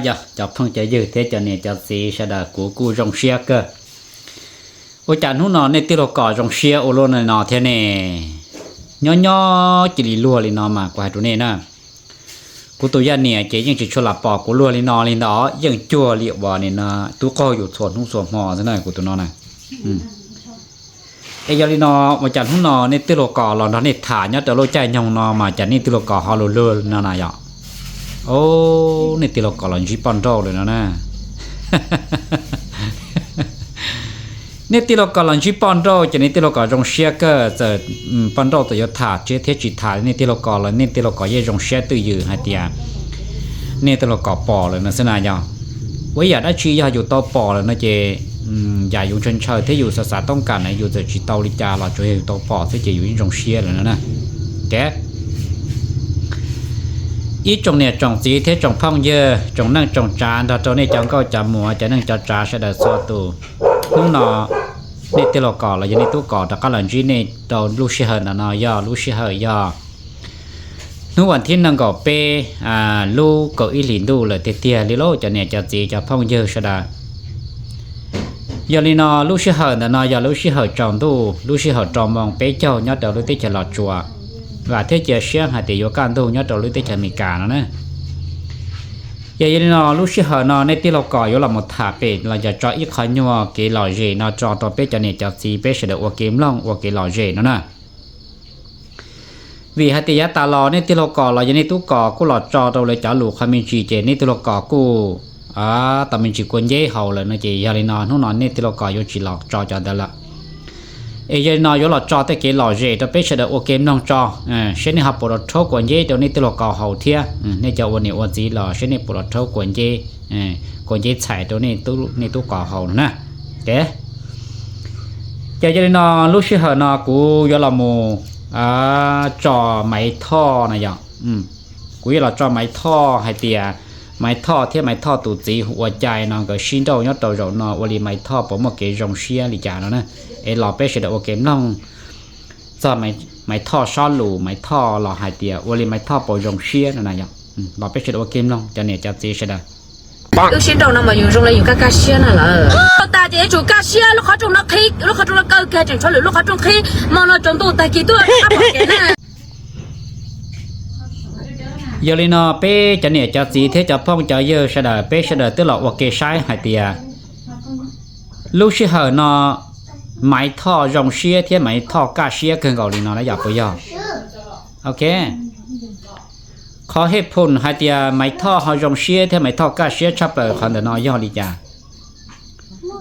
Yog cov phooj cov ywg thiab cov niam cov txiv sawv daws, kuv kuj zoo siab kawg. Ua cas hnub no nej tij laug Kom zoo siab ua luaj li no thiab ne? Nyob nyob cia li luag li no mas kuv hais rau nej na, kuv tus yaj niam ces yeej tsis tshua lam pom kuv luag li no li ntawd, yeej cuag li uas nim no tub qaug yus txhua hnub txhua hmo xwb na kuv tus no na. Es yog li no, ua cas hnub no nej tij laug Kom los nrog nej tham nyob rau lub caij nyoog no mas cas nej tij laug Kom ho luag luag no na yom? O, nej tij laug Kom los ntsib poj nrauj lawm no na. Nej tij laug Kom los ntsib poj nrauj ces nej tij laug Kom zoo siab kawg. Txawm poj nrauj txawm yuav tham thiab tsis tham nej tij laug Kom los nej tij laug Kom yeej zoo siab twj ywm hais tias nej tij laug Kom pom lawm no xwb na yog. Ua ib yam dab tsi yog yus tau pom lawm no ces yam yus ntshaw ntshaw thiab yus xav xav toob kam na yus txawm tsis tau li cas los tsuas yog yus tau pom xwb ces yus yeej zoo siab lawm no na. Ces ib tsoom niam tsoom txiv thiab tsoom phooj ywg tsoom neej tsoom tsav nrog rau nej cov nkauj cov muam cov neej cov tsav sawv daws txhua tus, hnub no nej tij laug Kom los yog nej tub Kom rov qab los ntsib nej rau lub sij hawm ntawm no yog lub sij hawm yog hnub vas thib nees nkaum peb lub kaum ib hlis ntuj lawm tiag tiag li lauj cov niam cov txiv cov phooj ywg sawv daws. Yog li no lub sij hawm ntawm no yog lub sij hawm tsaus ntuj, lub sij hawm rau moos peb caug nyob rau lub teb chaws Los Tsuas, vam thiab cia siab hais tias yuav kaj ntug nyob rau lub teb chaws Amelikas no na. Yog, yog li no lub sij hawm no nej tij laug Kom yuav los mus tham pem los yog tso ib qho nyuag kev lom zem no tso rau peb cov niam cov txiv peb sawv daws ua kev mloog ua kev lom zem no na. Vim hais tias yav tas los nej tij laug Kom los yog nej tub Kom kuj los tso rau lawv cov lus qhov me ntsis ces nej tij laug Kom kuj tau me ntsis kua nceb haus lawm no ces yog li no hnub no nej tij laug Kom yuav tsis los tso cov ntawd lawm. Es yog li no yuav los tso tej kev lom zem rau peb sawv daws ua kev mloog tso, seb nej ho puas los rhaub kua nceb rau nej tij laug Kom haus thiab. Nej cov ua niam ua txiv los seb nej puas los rhaub kua nceb, kua nceb txhais rau nej tub Kom haus no na. Ces yog li no lub sij hawm no kuv yuav los mus tso Maiv Thoj na yog. Kuv yuav los tso Maiv Thoj hais tias Maiv Thoj thiab Maiv Thoj tus txiv hu ua Cai no nkawd sib nrauj nyob rau zaum no ua li Maiv Thoj puas muaj kev zoo siab li cas no na. Es los peb sawv daws ua kev mloog txog Maiv Thoj sob lus, Maiv Thoj los hais tias ua li Maiv Thoj puas zoo siab no na yog. Los peb sawv daws ua kev mloog cov niam cov txiv sawv daws. Wb sib nrauj no mas yus zoo li yus kaj kaj siab na lawm. Tau tas ces yuav tsum kaj siab, lub qhov rooj no qhib, lub qhov rooj no kaw kiag tseem tshuav lwm lub qhov rooj qhib, hmo no tsaus ntuj tag kis tuaj rov qab pom kev na. Yog li no peb cov niam cov txiv thiab cov phooj cov ywg sawv daws, peb sawv daws twb los ua ke saib hais tias lub sij hawm no Maiv Thoj zoo siab thiab Maiv Thoj kaj siab kawg nkaus li no na yog puas yog? Ok. Qhov hej phum hais tias Maiv Thoj ho zoo siab thiab Maiv Thoj kaj siab tshaj plaws qhov ntawm no yog li cas?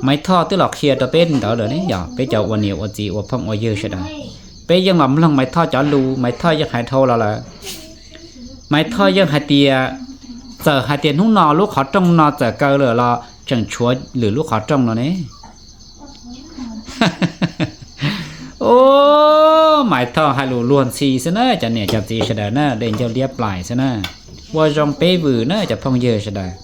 Maiv Thoj twb los qhia rau peb ntawd lawm ne yog, peb cov ua niam ua txiv ua phooj ua ywg sawv daws. Peb yeej los mloog Maiv Thoj cov lus, Maiv Thoj yeej hais dhau los lawm. Maiv Thoj yeej hais tias, txawm hais tias hnub no lub qhov rooj no txawm kaw lawm los tseem tshuav lwm lub qhov rooj no ne. Ub, Maiv Thoj hais lus luag ntxhi xwb na cov niam cov txiv sawv daws na, dej ncauj liab plaim xwb na. Ua zoo peb vwm na cov phooj ywg sawv daws.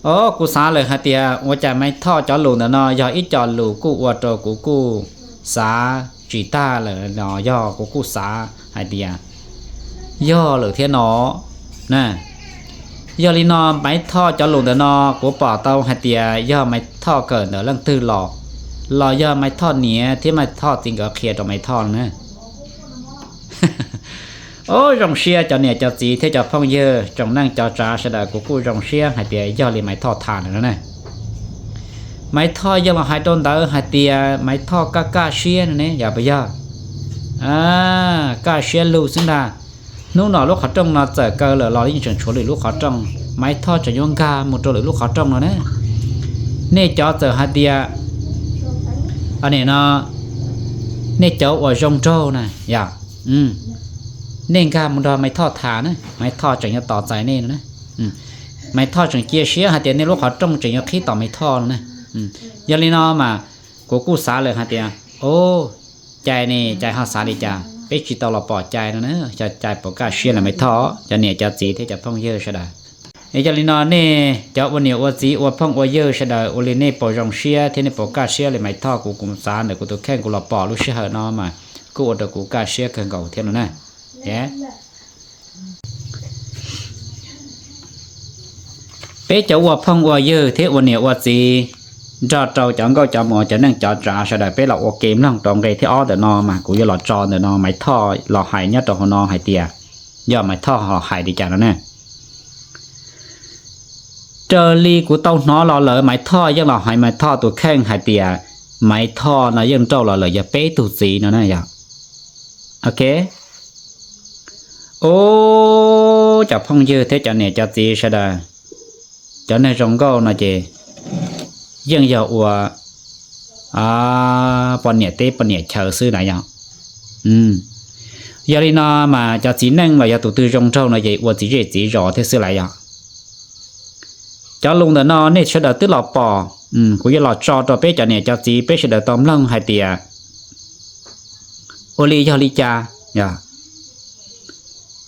Os, kuv xav lawm hais tias ua cas Maiv Thoj cov lus ntawm no yog ib co lus kuj ua rau kuv kuj xav tsis tag lawm no, yog kuv kuj xav hais tias yog lawm thiab no na. Yog li no Maiv Thoj cov lus ntawm no kuv pom tau hais tias yog Maiv Thoj kawm ntawm leej twg los, los yog Maiv Thoj niam thiab Maiv Thoj txiv nkawd qhia rau Maiv Thoj na. Os, zoo siab cov niam cov txiv thiab cov phooj ywg tsoom neej cov tsav sawv daws, kuv kuj zoo siab hais tias yog li Maiv Thoj tham ntawd na. Maiv Thoj yog los hais rau ntawd hais tias Maiv Thoj kaj kaj siab no ne yog puas yog? Kaj siab lug xwb ntag. Hnub no lub qhov rooj no txawm kaw lawm los yeej tseem tshuav lwm lub qhov rooj, Maiv Thoj tseem yuav nkag mus rau lwm lub qhov rooj no na. Nej cov txawm hais tias, nim no nej cov uas zoo nraug na yog, nej nkag mus nrog Maiv Thoj tham na, Maiv Thoj tseem yuav tos txais nej no na. Maiv Thoj tseem cia siab hais tias nej lub qhov rooj tseem yuav qhib tos Maiv Thoj no na. Yog li no mas kuv kuj xav lawm hais tias, o, Cai ne, Cai ho xav li cas, peb tsis tau los pom Cai no na, xyov Cai puas kaj siab li Maiv Thoj, cov niam cov txiv thiab cov phooj ywg sawv daws. Es yog li no nej cov ua niam ua txiv ua phooj ua ywg sawv daws, ua li nej puas zoo siab thiab nej puas kaj siab li Maiv Thoj, kuv kuv xav ntawm kuv tus kheej kuv los pom lub sij hawm no mas kuj ua rau kuv kaj siab kawg nkaus thiab no na. Peb cov ua phooj ua ywg thiab ua niam ua txiv nrog rau cov nkauj cov muam cov neej cov tsav sawv daws peb los ua ke mloog rau nqe thib ob ntawm no mas kuv yuav los tso ntawm no Maiv Thoj los hais nyob rau hauv no hais tias yog Maiv Thoj los hais li cas no ne. Raws li kuv tau hnov los lawm Maiv Thoj yeej los hais Maiv Thoj tus kheej hais tias Maiv Thoj no yeej nrauj los lawm yog peb tug txiv no na yog. Ok. Ub, cov phooj ywg thiab cov niam cov txiv sawv daws, cov neeg zoo nkauj no ces yeej yog ua poj niam teb poj niam chaw xwb na yog. Yog li no mas cov txiv neej los yog tus twg zoo nraug no ces ua txiv zej txiv zos thiab xwb lawm yog. Cov lus ntawm no nej sawv daws twb los pom, kuv yuav los tso rau peb cov niam cov txiv peb sawv daws tau mloog hais tias ua li yog li cas,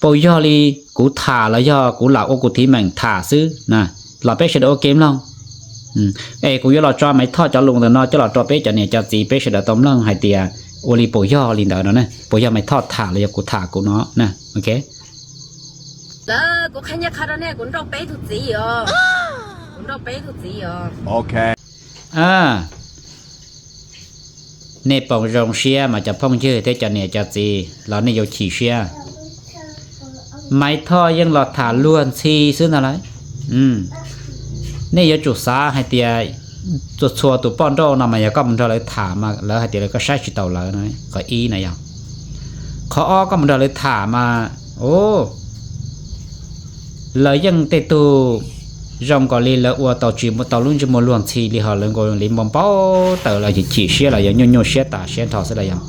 puas yog li kuv tham los yog kuv lam ua kuv thiv meem tham xwb na, los peb sawv daws ua ke mloog. Es kuv yuav los tso Maiv Thoj cov lus ntawm no coj los rau peb cov niam cov txiv peb sawv daws tau mloog hais tias ua li puas yog li ntawd no ne, puas yog Maiv Thoj tham los yog kuv tham kuv no na. Ok. Lawv kuv qhia nyiaj qha rau nej, kuv nrauj peb tug txiv os. Kuv nrauj peb tug txiv os. Nej pom zoo siab mas cov phooj ywg thiab cov niam cov txiv los nej yuav chim siab. Maiv Thoj yeej los tham luag ntxhi xwb ntag lauj. Nej yuav tsum xav hais tias txhua txhua tus poj nrauj no mas yog koj mus nrog lawv tham mas lawv hais tias lawv koj saib tsis taus lawv no, qhov ib na yog. Qhov ob koj mus nrog lawv tham mas, o, lawv yeej tej tug zoo nkaus li lawv ua tau tsis tau lub ntsej muag luag ntxhi li ho lawv nkaus li npau npau taws los chim siab los yog nyuaj nyuaj siab tas siab nrho xwb los yog.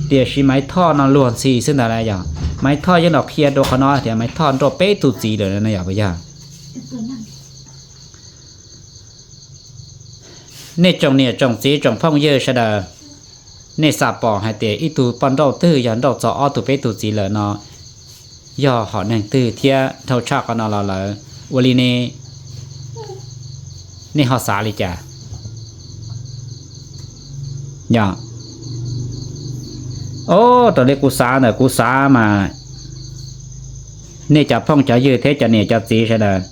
Tiam sis Maiv Thoj no luag ntxhi xwb ntag lauj yog. Maiv Thoj yeej los qhia rau qhov no tias Maiv Thoj nrauj peb tug txiv lawm no yog puas yog? Nej tsoom niam tsoom txiv tsoom phooj ywg sawv daws, nej xam pom hais tias ib tug poj nrauj twg yog nrauj txog ob tug peb tug txiv lawm no yog hom neeg twg thiab dhau tshaj qhov no los lawm ua li ne, nej ho xav li cas? Yog, o, raws li kuv xav ntawm kuv xav mas nej cov phooj cov ywg thiab cov niam cov txiv sawv daws,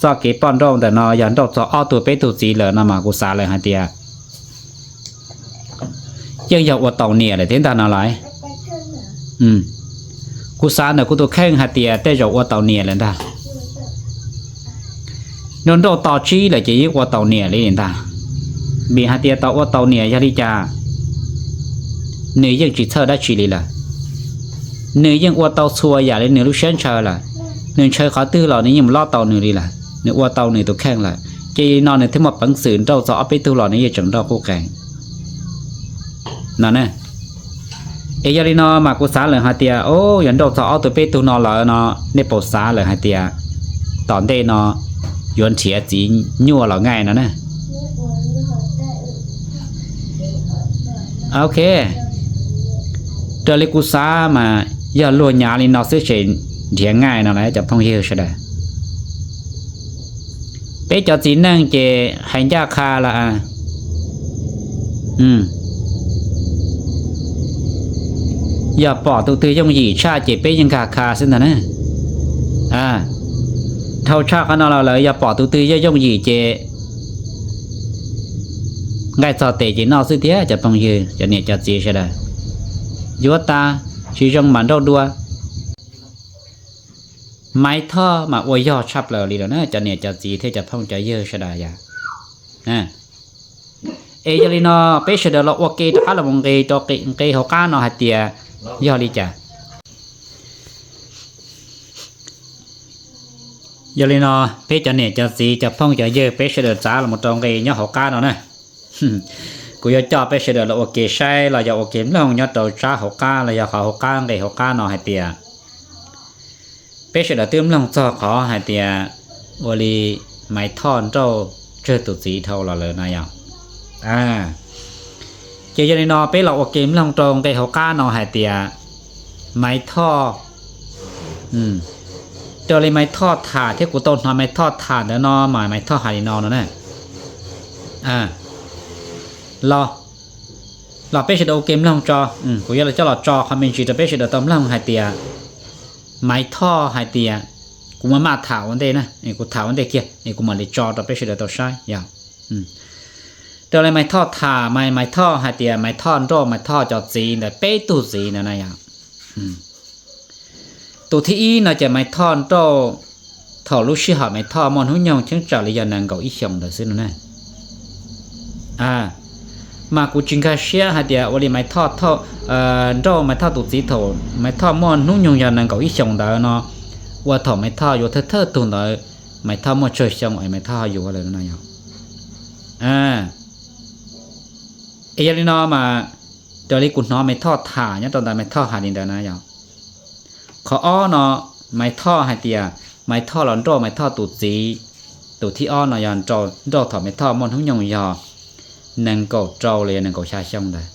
txoj kev poj nrauj ntawm no yog nrauj txog ob tug peb tug txiv lawm no mas kuv xav lawm hais tias yeej yog ua taus niam lawm thiab ntag no lauj. Kuv xav ntawm kuv tus kheej hais tias tej zaum ua taus niam lawm ntag. Nws nrauj tau tsib lawm ces yeej ua taus niam li ntag. Vim hais tias tau ua taus niam yog li cas, nws yeej tsis txhawj dab tsi li lawm. Nws yeej ua tau txhua yam li nws lub siab ntshaw lawm. Nws ntshaw qhov twg los nws yeej mus lob tau nws li lawm, nws ua tau nws tus kheej lawm. Ces li no nws thiaj muaj peev xwm nrauj txog ob peb tug los nws yeej tseem nrauj qub qees no ne. Es yog li no mas kuv xav lawm hais tias, o, yog nrauj txog ob tug peb tug no lawm no, nej puas xav lawm hais tias tom ntej no yuav nrhiav txiv nyuaj los nqaij no ne? Ok, raws li kuv xav mas yog luag nyav li no xwb ces nrhiav nqaij no lauj cov phooj ywg sawv daws. Peb cov txiv neej ces hais ncaj qha lawm. Yog pom tus twg yooj yim tshaj ces peb yeej nkag qha xwb ntag na. Dhau tshaj qhov no los lawm yog pom tus twg yooj yooj yim ces nqaij txog tes ces noj xwb thiab cov phooj ywg cov niam cov txiv sawv daws. Yuav tas, tsis zoo mam nrauj dua. Maiv Thoj mas ua yog tshaj plaws li lawm na cov niam cov txiv thiab cov phooj cov ywg sawv daws yom. Es yog li no peb sawv daws los ua ke rov qab los mus nqis rau nqe hauv qab no hais tias yog li cas. Yog li no peb cov niam cov txiv cov phooj cov ywg peb sawv daws txav los mus rau nqe nyob hauv qab no na. Kuv yuav coj peb sawv daws los ua ke saib los yog ua ke mloog nyob rau tsab hauv qab los yog qhov hauv qab nqe hauv qab no hais tias peb sawv daws twb mloog txog qhov hais tias ua li Maiv Thoj nrauj tsawg tus txiv dhau los lawm no yog. Ces yog li no peb los ua ke mloog rau nqe hauv qab no hais tias Maiv Thoj, raws li Maiv Thoj tham thiab kuv tau hnov Maiv Thoj tham ntawd no mas Maiv Thoj hais li no no na. Los, los peb sawv daws ua ke mloog tso, kuv yuav coj los tso qhov me ntsis rau peb sawv daws tau mloog hais tias Maiv Thoj hais tias, kuv mam maj tham ua ntej na, kuv tham ua ntej kiag es kuv mam li tso rau peb sawv daws tau saib yog. Raws li Maiv Thoj tham, Maiv Thoj hais tias Maiv Thoj nrauj Maiv Thoj cov txiv ntawd peb tug txiv ntawd na yog. Tus thib ib no ces Maiv Thoj nrauj, thaum lub sij hawm Maiv Thoj muaj hnub nyoog cheeb tsam li yog nees nkaum ib xyoos ntawd xwb no na. Mas kuv tsis nkag siab hais tias ua li Maiv Thoj, nrauj Maiv Thoj tus txiv thaum Maiv Thoj muaj hnub nyoog yog nees nkaum ib xyoos ntawd no, ua thaum Maiv Thoj yuav thawj thawj tug ntawd, Maiv Thoj muaj tsawg xyoo es Maiv Thoj ho yuav lawm no yog. Es yog li no mas, raws li kuv hnov Maiv Thoj tham nyob rau ntawd Maiv Thoj hais li ntawd na yog. Qhov ob no, Maiv Thoj hais tias Maiv Thoj los nrauj Maiv Thoj tus txiv, tus thib ob no yog nrauj thaum Maiv Thoj muaj hnub nyoog yog nees nkaum rau los yog nees nkaum xya xyoo ntawd.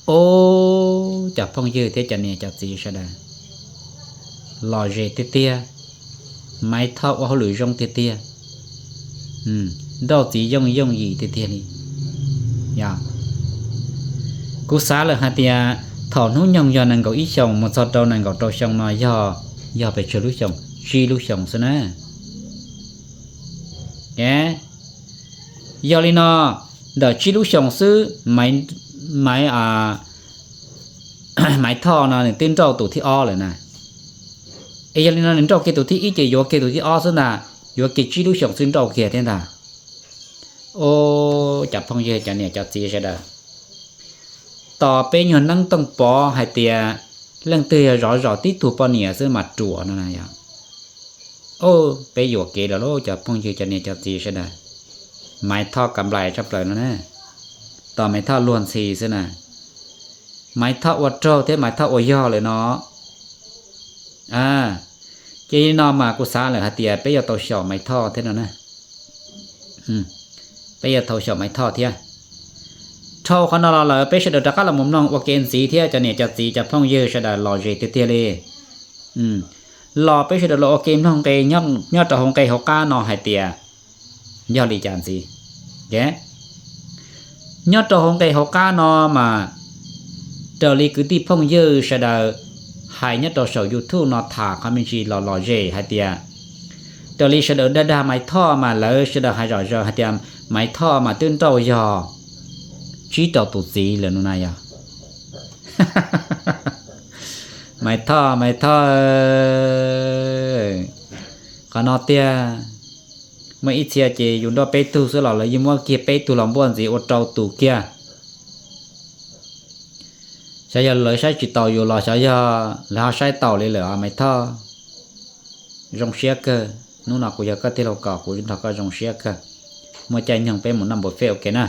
Ub, cov phooj ywg thiab cov niam cov txiv sawv daws, lom zem tiag tiag, Maiv Thoj ua hauj lwm zoo tiag tiag, nrauj txiv yooj yooj yim tiag tiag li. Yog, kuv xav lawm hais tias thaum hnub nyoog yog nees nkaum ib xyoos mus txog rau nees nkaum rau xyoo no yog, yog pes tsawg lub xyoos? Tsib lub xyoos xwb na. Yog li no, ntawm tsib lub xyoos xwb, Maiv, Maiv Thoj no nws twb nrauj tus thib ob lawm na. Es yog li no nws nrauj kiag tus thib ib ces yuav kiag tus thib ob xwb ntag, yuav kiag tsib lub xyoos xwb nrauj kiag thiab ntag. Ub, cov phooj ywg cov niam cov txiv sawv daws, tos peb nyuag neeb tooj pov hais tias leej twg yog zov zos tib tug poj niam xwb mas ruam no na yog. Peb yuam kev lawm lauj cov phooj ywg cov niam cov txiv sawv daws. Maiv Thoj kam nplais tshaj plaws no na, tos Maiv Thoj luag ntxhi xwb na. Maiv Thoj ua raug thiab Maiv Thoj ua yog lawm no. Ces li no mas kuv xav lawm hais tias peb yuav tau xyaum Maiv Thoj thiab no na. Peb yuav tau xyaum Maiv Thoj thiab. Dhau qhov no los lawm peb sawv daws rov qab los mus mloog ua ke ntxiv thiab cov niam cov txiv cov phooj ywg sawv daws lom zem tiag tiag li. Los peb sawv daws los ua ke mloog nqe nyob rau hauv nqe hauv qab no hais tias yog li cas ntxiv. Nyob rau hauv nqe hauv qab no mas raws li kwv tij phooj ywg sawv daws hais nyob rau saum YouTube no tham qhov me ntsis los lom zem hais tias, raws li sawv daws dag dag Maiv Thoj mas lawv sawv daws hais zom zaws hais tias Maiv Thoj mas twb nrauj yog tsib rau tus txiv lawm no na yog. Maiv Thoj, Maiv Thoj, qhov no tiag, muaj ib txhia ces yus nrauj peb tug xwb los lawv yeej muab kiag peb tug los npuaj ntxiv ua rau tus kiag. Xyov yog lawv saib tsis taus yus los xyov yog lawv ho saib taus li lawm os Maiv Thoj. Zoo siab kawg, hnub no kuv yog koj tij laug Kaus kuv nrog koj zoo siab kawg. Muaj caij nyoog peb mus noj npua fej ua ke na.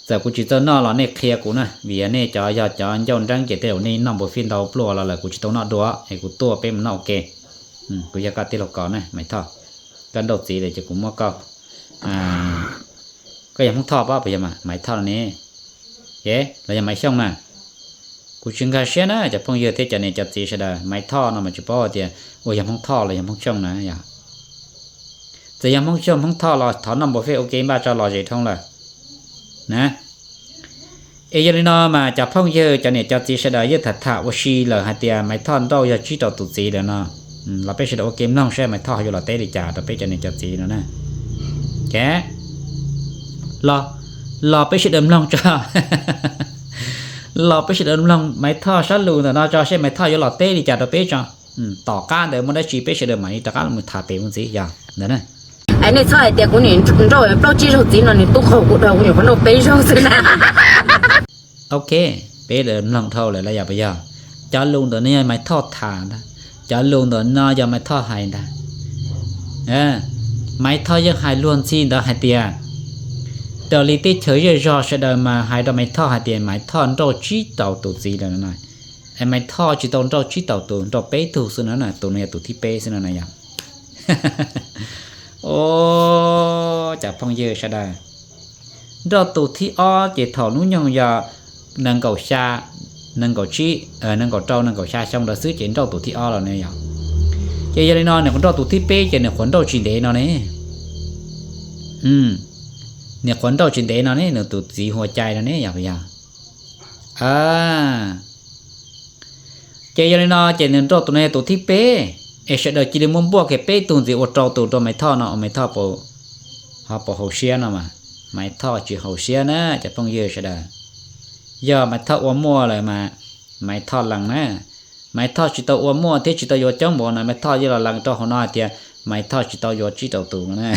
Txawm kuv tsis txawj noj los nej qhia kuv na, vim yog nej cov yog cov ncauj nreeb ces tej zaum nej noj npua fij ntau pluaj los lawm kuv tsis tau noj dua es kuv tuaj peb mus noj ua ke. Kuv yog koj tij laug Kaus na Maiv Thoj. Koj nrauj txiv lawm ces kuv muab koj, koj yog Hmoob Thoj pab puas yog Maiv Thoj ne? Los yog Maiv Xyooj na? Kuv tsis nkag siab na cov phooj ywg thiab cov niam cov txiv sawv daws, Maiv Thoj no mas tsis paub tias ua yog Hmoob Thoj los yog Hmoob Xyooj na yog. Txawm yog Hmoob Xyooj Hmoob Thoj los thov noj npua fej ua ke npaj tso lom zem dhau lawm na. Es yog li no mas cov phooj ywg cov niam cov txiv sawv daws yeej tham tham ua si lawm hais tias Maiv Thoj nrauj yog tsib rau tus txiv lawm no, los peb sawv daws ua ke mloog saib Maiv Thoj ho yuav los teb li cas rau peb cov niam cov txiv no na. Los, los peb sawv daws mloog tso. Los peb sawv daws mloog Maiv Thoj sab lus ntawm no tso seb Maiv Thoj yuav los teb li cas rau peb tso. Tom qab ntawd muaj dab tsi peb sawv daws mam li rov qab los tham pem mus ntxiv yog ntawd na. Es nej txhob hais tias kuv niam nrauj plaub tsib zaug txiv no nws tub qaug kuv dhau, kuv nyuam qhuav nrauj peb zaug xwb na. Ok, peb mloog dhau lawm los yog puas yog? Cov lus ntawm no yog Maiv Thoj tham ntag, cov lus ntawm no yog Maiv Thoj hais ntag. Maiv Thoj yeej hais luag ntxhi ntawd hais tias, raws li teb chaws zej zog sawv daws mas hais rau Maiv Thoj hais tias Maiv Thoj nrauj tsib rau tus txiv lawm no. Es Maiv Thoj tsis tau nrauj tsib rau tus, nrauj peb tug xwb no, tus no yog tus thib peb xwb no na yog. Ov, cov phooj ywg sawv daws, nrauj tus thib ob ces thaum hnub nyoog yog nees nkaum xya, nees nkaum tsib, nees nkaum rau nees nkaum xya xyoo ntawd xwb ces nrauj tus thib ob los ne yog. Ces yog li no nws qhuav nrauj tus thib peb ces nws qhuav nrauj tsis ntev no ne. Nws qhuav nrauj tsis ntev no ne, nws tus txiv hua cai no ne yog puas yog? Ces yog li no ces nws nrauj tus no yog tus thib peb, es sawv daws cia li muab npuaj kiag peb tug ntxiv ua rau tus rau Maiv Thoj no, Maiv Thoj ho puas haum siab no mas, Maiv Thoj tsis haum siab na cov phooj ywg sawv daws. Yog Maiv Thoj ua muaj lawm mas Maiv Thoj lees na. Maiv Thoj tsis tau ua muaj thiab tsis tau yuav coob npaum no, Maiv Thoj yeej los lees rau hauv no hais tias Maiv Thoj tsis tau yuav tsib rau tus no na.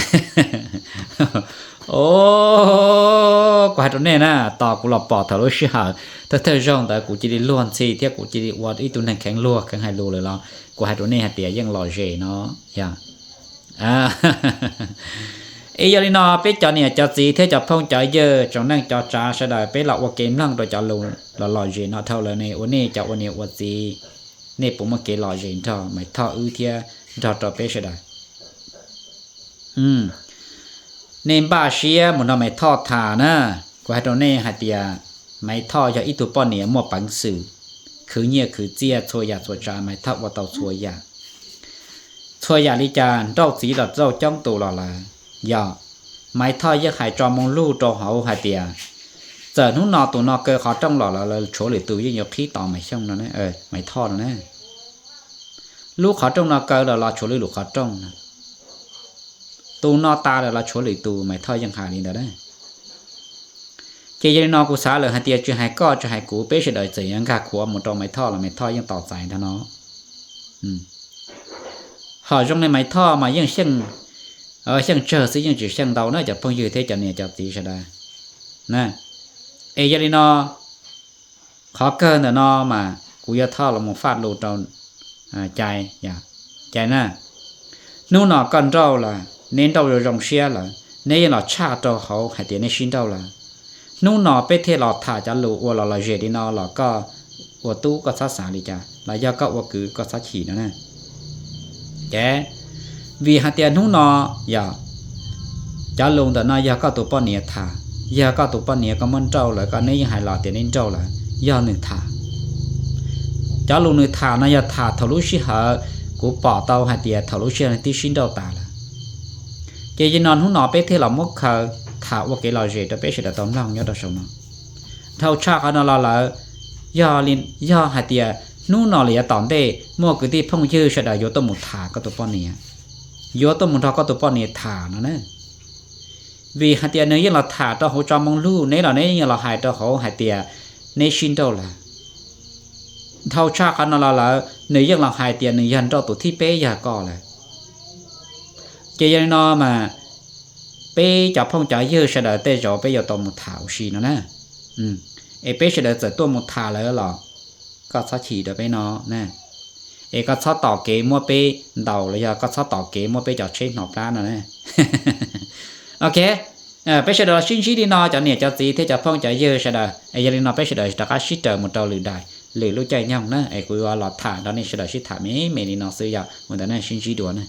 Kuv hais rau nej na, tos kuv los pom thaum lub sij hawm thawj thawj zaug ntawd kuv cia li luag ntxhi thiab kuv cia li ua ib tug neeg kheev luag kheev hais lus lawm los kuv hais rau nej hais tias yeej lom zem no yog. Es yog li no peb cov niam cov txiv thiab cov phooj cov ywg tsoom neej cov tsav sawv daws, peb los ua kev mloog rau cov lus los lom zem no dhau lawm ne, ua nej cov ua niam ua txiv, nej puas muaj kev lom zem nrog Maiv Thoj wb thiab nrog rau peb sawv daws? Nej npaj siab mus nrog Maiv Thoj tham na. Kuv hais rau nej hais tias Maiv Thoj yog ib tug poj niam muaj peev xwm, khwv nyiaj khwv txiaj txhua yam txhua tsav Maiv Thoj ua tau txhua yam. Txhua yam li cas nrauj txiv los nrauj coob tus los lawm, yog Maiv Thoj yeej hais tso moo lug rau hauv hais tias txawm hnub no tus no kaw qhov rooj los lawm, tshuav lwm tus yeej yuav qhib tos Maiv Xyooj no, Maiv Thoj no na. Lub qhov rooj no kaw lawm los tshuav lwm lub qhov rooj no, tus no tas lawm los tshuav lwm tus, Maiv Thoj yeej hais li ntawd na. Ces yog li no kuv xav lawm hais tias tsis hais koj tsis hais kuv, peb sawv daws txawm yuav nkag khuav mus rau Maiv Thoj los Maiv Thoj yeej tos txais ntag no. Hom zoo li Maiv Thoj mas yeej xyeej, xyeej tsawg xwb yeej tsis xyeej ntau na cov phooj ywg thiab cov niam cov txiv sawv daws. Es yog li no, qhov kawg ntawm no mas kuv yuav thov los mus faj lus rau Cai, Cai na. Hnub no koj nrauj lawm, neb nrauj zoo zoo siab lawm, neb yeej los tshaj rau hauv hais tias neb sib nrauj lawm. Hnub no peb thiaj los tham cov lus ua los lom zem li no los koj ua tub koj txhob xav li cas, los yog koj ua kwv koj txhob chim no na. Ces vim hais tias hnub no yog cov lus ntawm no yog koj tus poj niam tham, yog koj tus poj niam koj muab nrauj lawm koj neb yeej hais los tias neb nrauj lawm, yog nws tham. Cov lus nws tham no yog tham thaum lub sij hawm kuv pom tau hais tias thaum lub sij hawm nws twb sib nrauj tas lawm. Ces yog no hnub no peb thiaj los muab khaws tham ua kev lom zem rau peb sawv daws tau mloog nyob rau saum no. Dhau tshaj qhov no los lawm, yog hais tias hnub no los yav tom ntej muaj kwv tij phooj ywg sawv daws yuav tuaj mus tham koj tus poj niam, yuav tuaj mus nrog koj tus poj niam tham no na. Vim hais tias nws yeej los tham rau hauv tso moo lug, neb los neb yeej los hais rau hauv hais tias neb sib nrauj lawm. Dhau tshaj qhov no los lawm nws yeej los hais tias nws yog nrauj tus thib peb yog koj lawm. Ces yog li no mas peb cov phooj cov ywg sawv daws tej zaum peb yuav tau mus tham ua si no na. Es peb sawv daws txawm tuaj mus tham lawm los koj txhob chim rau peb no na. Es koj txhob tom kev muab peb ntaus los yog koj txhob tom kev muab peb cov tsheb hno plab no na. Ok, peb sawv daws los sib ntsib li no cov niam cov txiv thiab cov phooj cov ywg sawv daws, es yog li no peb sawv daws rov qab sib raws mus rau lwm daim lwm lub caij nyoog na, es kuv yuav los tham nrog nej sawv daws sib tham me me li no xwb yog mus ntawm nej sib ntsib dua na.